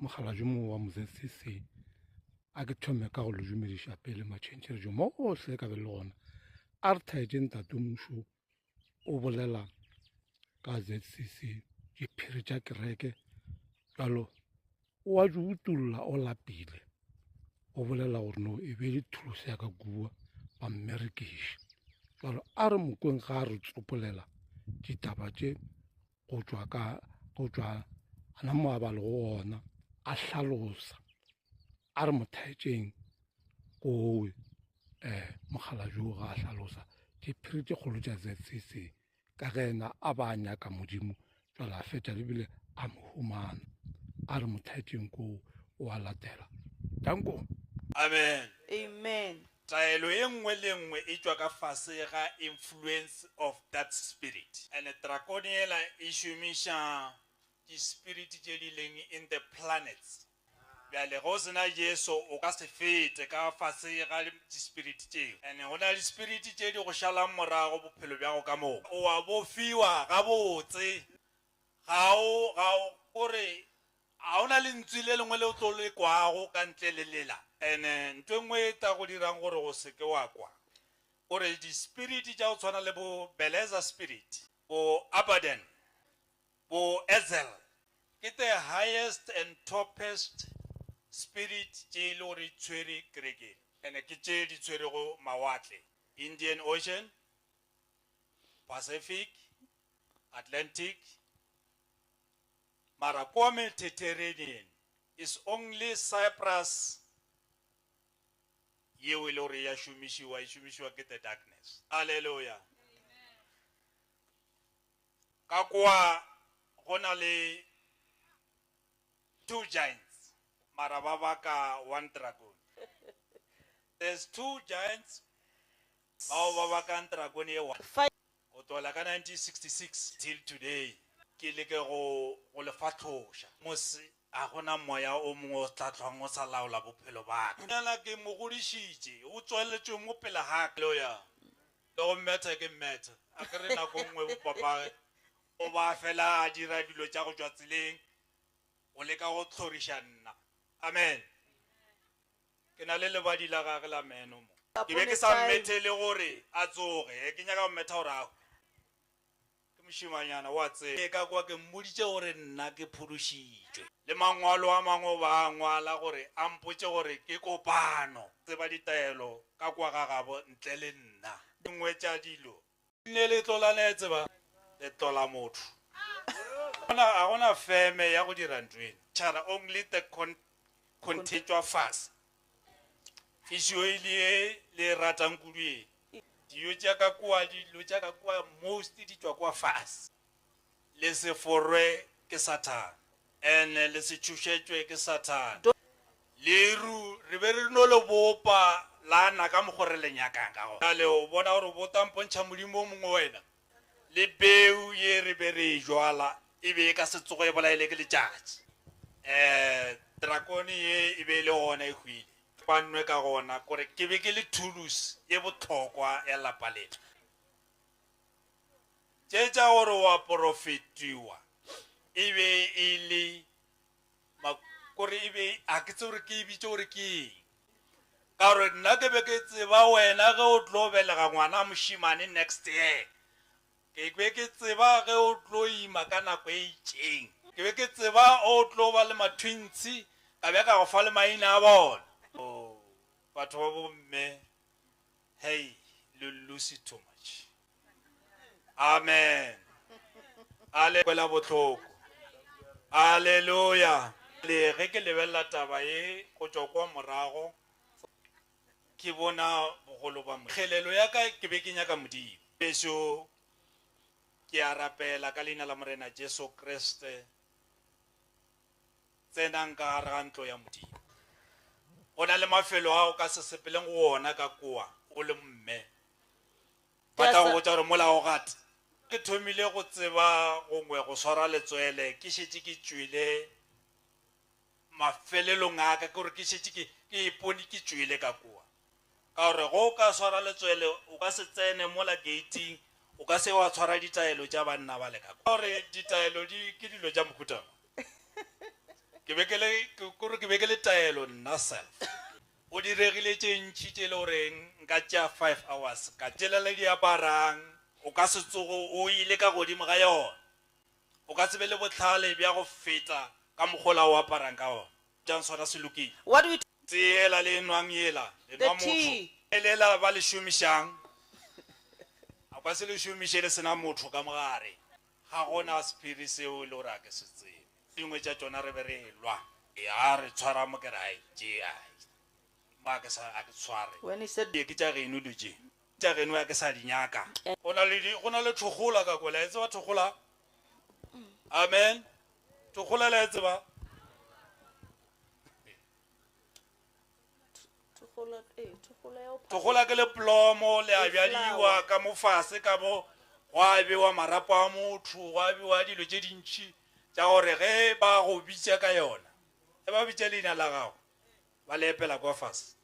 Mokgalabje mongwe wa mo-ZCC a ke thome ka go le dumediša pele matšhentšheretšo mo gohle le ka be le gona. A re thaetše ntate Mmušo o bolela ka ZCC diphiri tša kereke bjalo o a di utolla o lapile o bolela gore no e be le thulusi ya ka kua ba mmerekiša jalo a re mokweng ga a re tsopolela ditaba tše go tšwa ka go tšwa ana mo a ba le go ona a hlalosa a re mothaetšeng kowe um mokgalabjo ga a hlalosa diphiri tše kgolo tša ZCC ka ge yena a ba a nyaka modimo jale a fetša lebile a mo humana a re mothaetšeng koo o a latela danko Amen. Amen. Taelo ye nngwe le nngwe e tšwa ka fase ga influence of that spirit. And drakone yela e šomiša di-spirit tše di leng in the planets. Bjale ge o se na Jesu o ka se fete ka fase ga di-spirit tšeo. And go na le di-spirit tše di go šalang morago bophelo bja go ka moka. O a bofiwa gabotse. Ga o, ga o, kore ga o na lentswe le lengwe le o tlo le kwago ka ntle le lela. And ntho e nngwe e tla go dirang gore o se ke wa kwa, kore di-spirit tša go tshwana le bo Beleza spirit, bo Abaddon, bo Ezel, ke the highest and topest spirit tše e le gore di tshwere kerekeng. And ke tše di tshwerego mawatle, Indian Ocean, Pacific, Atlantic, mara kua Mediterranean is only Cyprus yeo e le gore ya šomišiwa, e šomišiwa ke the darkness. Hallelujah. Ka kua go na le two giants, mara ba baka one dragon. There's two giants bao ba bakang dragon ye one. Go tloela ka 1966 till today ke leke go go le fahloša. Mos ga go na moya o mongwe o tla hlwang o sa laola bophelo ba ka. Nyana ke mo godišitše, o tswaletšwe mo pele ga ka. Haleluya. Le go mmetha ke mmetha. A ke re nako nngwe bopapage o ba fela a dira dilo tša go tšwa tseleng go leka go hloriša nna. Amen. Ke na le lebadi la gage la meno mo. Ke be ke sa mmethele gore a tsoge, ke nyaka go mmetha gore a hwe. Ke mošemanyana, o a tseba. Ke ka kwa ke mmoditše gore nna ke phološitšwe. Le mangwalo a mangwe o ba a ngwala gore a mpotše gore ke kopano. Tseba ditaelo ka kwa ga gabo ntle le nna. Dingwe tša dilo. Ne le tlola ne tseba le tlola motho. Ga gona feme ya go dira ntho ena. Tšhara only the con tšwa fase. Fish oil ye le e ratang kudu ye. Dijo tša ka kua, dilo tša ka kua most di tšwa kua fase. Le se forwe ke Sathane and le se tšhošetšwe ke Sathane. Leru re be re no le bopa la na ka mokgo re le nyakang ka gona. Bjale o bona gore o bo ta mpontšha Modimo o mongwe wena? Le peu ye re be re e jwala e be e ka se tsoge e bolaile ke letšatši. Um drakone ye e be e le gona e hwile. Ba nwe ka gona kore ke be ke le thulusi ye bohlokwa ya lapa le. Tše tša gore wa porofetiwa e be e le kore e be a ke tsebe gore ke e bitše gore ke eng. Ka gore nna ke be ke tseba wena ge o tlo belega ngwana mošemane next year. Ke be ke tseba ge o tlo ima ka nako e itšeng. Ke be ke tseba o tlo ba le ma-twins, ka be ka go fa le maina a bona. Oh, batho ba bomme, hey, le loose too much. Amen. Ale kwela bohloko. Hallelujah. Le ge ke lebelela taba ye go tšwa kwa morago, ke bona bogolo ba Modimo. Kgelelo ya ka ke be ke nyaka Modimo. Bešo, ke a rapela ka leina la Morena Jesu Kriste, tsenang ka gare ga ntlo ya Modimo. Go na le mafelo a o ka se sepeleng go ona ka koa o le mme. Ba tla go botša gore mola o gate. Ke thomile go tseba gongwe go swara letswele ke šetše ke tšwele mafelelong a ka, ke gore ke šetše ke ke ipone ke tšwele ka kua. Ka gore ge o ka swara letswele o ka se tsene mola gating, o ka se wa tshwara ditaelo tša banna bale ka kua. Ka gore ditaelo di ke dilo tša mohuta mang? Ke be ke le kore ke be ke le taelo nna self. Go diregile tše ntši tše e le goreng nka tšea 5 hours ka tšela le di aparang o ka se tsoge o ile ka godimo ga yona. O ka se be le bohlale bja go feta ka mokgwa ola o aparang ka ona. Tšang sona se lokile. What do we Tee yela le e nwang yela, le The nwa motho. tea. E lela ba le šomišang, a ka se le šomiše le sena motho ka mogare. Ga gona sephiri seo e le gore a ke se tsebe. Dingwe tša tšona re be re elwa. Ya re tshwara mo ke re ai tše ai. Mo a ke sa a ke tshware. When he said Ke tša geno dilo tše. Tša geno a ke sa di nyaka. Go na le di go na le thokgola ka kwa. Le a e tseba thokgola? Amen. Thokgola le a e tseba? Thokgola eh thokgola ya go Thokgola ke leplomo le a Le bjadiwa flower. ka mo fase ka mo gwa bewa marapo a motho gwa bewa dilo tše dintši tša gore ge ba go bitša ka yona ge ba bitša leina la gago ba le epela kwa fase.